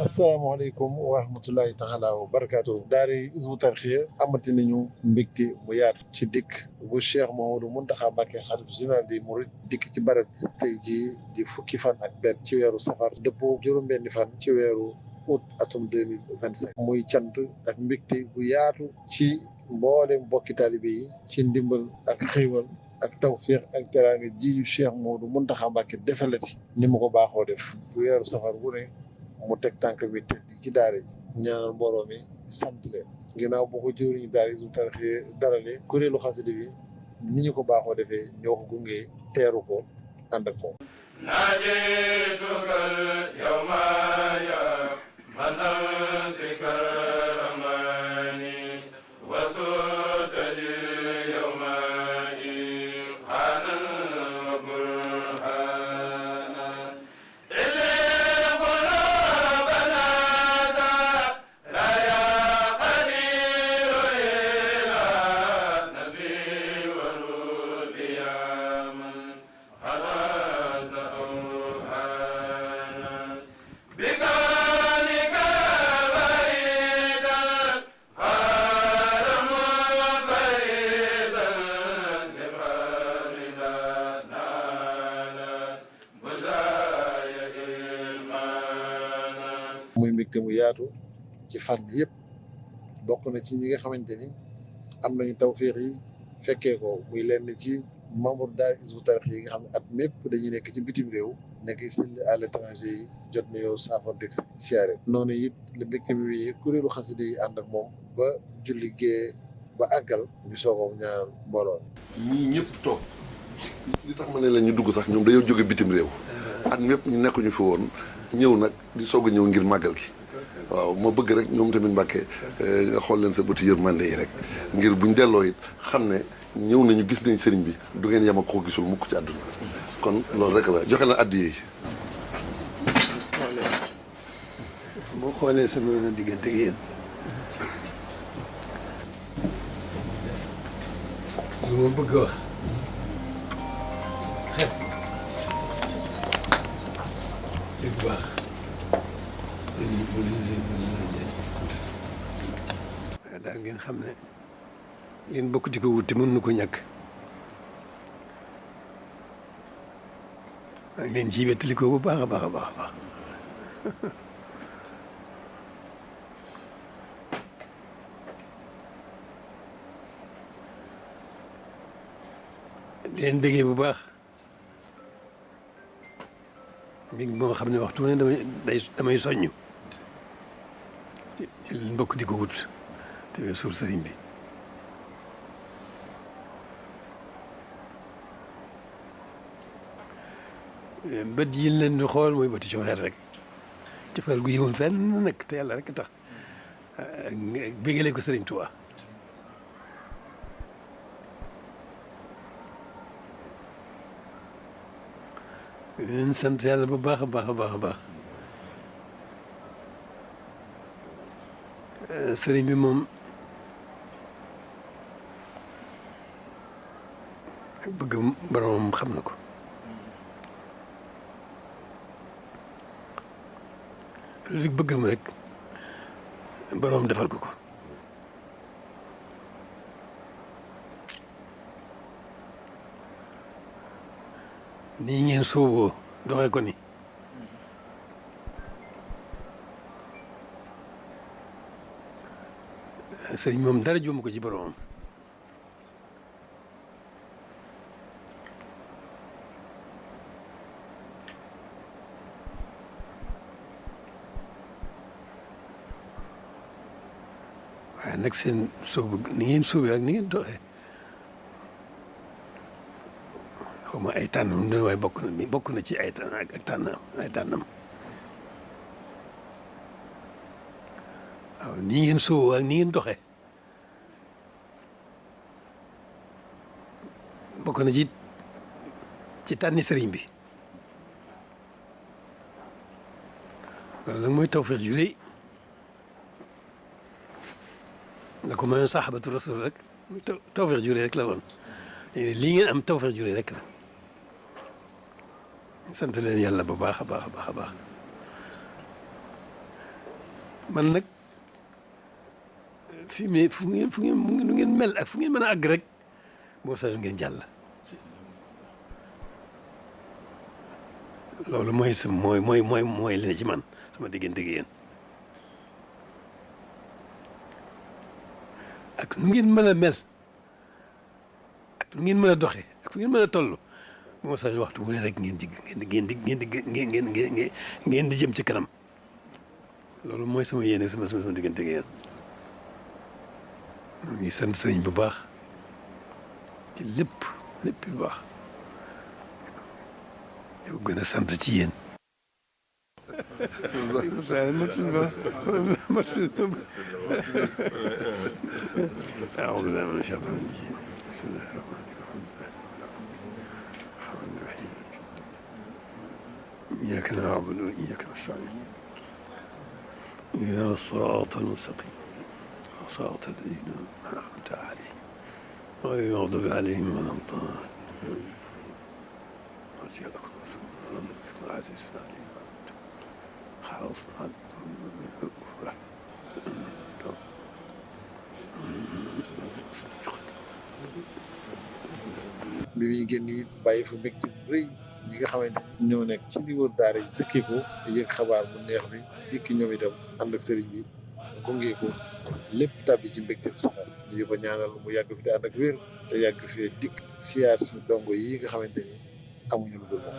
asalaamaaleykum wa rahmatullahi taala wa barakaatu. daara Hizbut Tarqiyyah amati nañu mbégte mu yaatu ci dikk bu Cheikh Mouhamadou Mountakha Mbacké xalif général des mourides dikk ci barab bi tey jii di fukki fan ak benn ci weeru safar dëppoo juróom-benni fan ci weeru août atum 2025 muy cant ak mbégte bu yaatu ci mboolem mbokki taalibe yi ci ndimbal ak xéewal ak tawféex ak teraanga ji yu Cheikh Mouhamadou Mountakha Mbacké defalati ni mu ko baaxoo def bu weeru safar wu ne mu teg tànk bi tedd ci daara ji ñaanal mbooloo mi sant leen ginnaaw boo ko jëwriñu daara Hizbut Tarqiyyah darale kuréelu xasida bi ni ñu ko baaxoo defee ñoo ko gungee teeru ko ànd ak moom najeetukal yawma ya manasika ramani wasudali yawma xaanan wa burhana muy mbégte mu yaatu ci fànn yëpp bokk na ci ñi nga xamante ni am nañu tawféex yi fekkee ko muy lenn ci membre daara Hizbut Tarqiyyah yi nga xam ne at mépp dañuy nekk ci bitim réew nekk ci à l'étranger yi jot na yow saafonteeg siyaare noonu it la mbégte bi wéyee kuréelu xasida yi ànd ak moom ba julli gée ba àggal ñu soogoo ñaanal mbooloo ñii ñëpp toog li tax ma ne la ñu dugg sax ñoom dañoo jóge bitim réew at mépp ñu nekkuñu fi woon ñëw nag di soog a ñëw ngir màggal gi waaw ma bëgg rek ñoom tamit Mbàkke nga xool leen sa bëti yërmande yi rek ngir buñ delloo it xam ne ñëw nañu gis nañ sëriñ bi du ngeen yem ak koo gisul mukk ci àdduna kon loolu rek la joxe la addiya yi. boo xoolee sama diggante ak yéen lu ma bëgg wax xet ci bu baax waaye daal ngeen xam ne ngeen bokk di ko wut te mën na ko ñàkk waaye ngeen ciy wettali ko bu baax a baax a baax a baax di leen bëggee bu baax mbir moo xam ne waxtu ne damay soññ ci leen bokk di ko wut te suul sëriñ bi bët yi leen di xool mooy bëti cofeer rek cofeer gu yëwoon fenn nag te yàlla rek tax bëggale ko sëriñ Tuubaa leen sant yàlla bu baax a baax a baax a baax sëriñ bi moom bëgg boromam xam na ko li bëggam rek boromam defal ko ko nii ngeen sooboo doxee ko ni sëriñ moom dara jomb ko ci boromam waaye nag seen soobu ni ngeen soobee ak ni ngeen doxee xaw ma ay tànnam dina waaye bokk na ci ay tànn ak tànnam waaw nii ngeen sooboo ak ni ngeen doxee bokk na ci tànni sëriñ bi loolu nag mooy tawfeex ju rëy la ko mayoon saxaabatu rasul rek muy tawfeex ju rëy rek la woon lii ngeen am tawfeex ju rëy rek la sant leen yàlla bu baax a baax a baax a baax man nag fi mu ne fu ngeen mel ak fu ngeen mën a àgg rek boo sañoon ngeen jàll. loolu mooy sa mooy li ne ci man sama diggante gi yéen ak nu ngeen mën a mel ak nu ngeen mën a doxee ak fu ngeen mën a toll boo sañoon waxtu wu ne rek ngeen di jëm ci kanam loolu mooy sama yéene sama diggante gi yéen. ñu ngi sant sëriñ bu baax ci lépp lu baax yow gën a sant ci yéen. أعوذ بالله من الشيطان الرجيم بسم الله الرحمن الرحيم إياك نعبد وإياك نستعين اهدنا الصراط المستقيم صراط الذين أنعمت عليهم غير المغضوب عليهم ولا الضالين عزيز عليهم خلاص bi muy génn it bàyyi fa mbégte bu rëy ñi nga xamante ni ñoo nekk ci li wër daara yi dëkkee ko yëg xabaar bu neex bi dikki ñoom itam ànd ak sëriñ bi gunge ko lépp tàbbi ci mbégte bi saxal ñu ko ñaanal mu yàgg fi te ànd ak wér te yàgg fee dikk siyaar si dongo yi nga xamante ni amuñu lu dul moom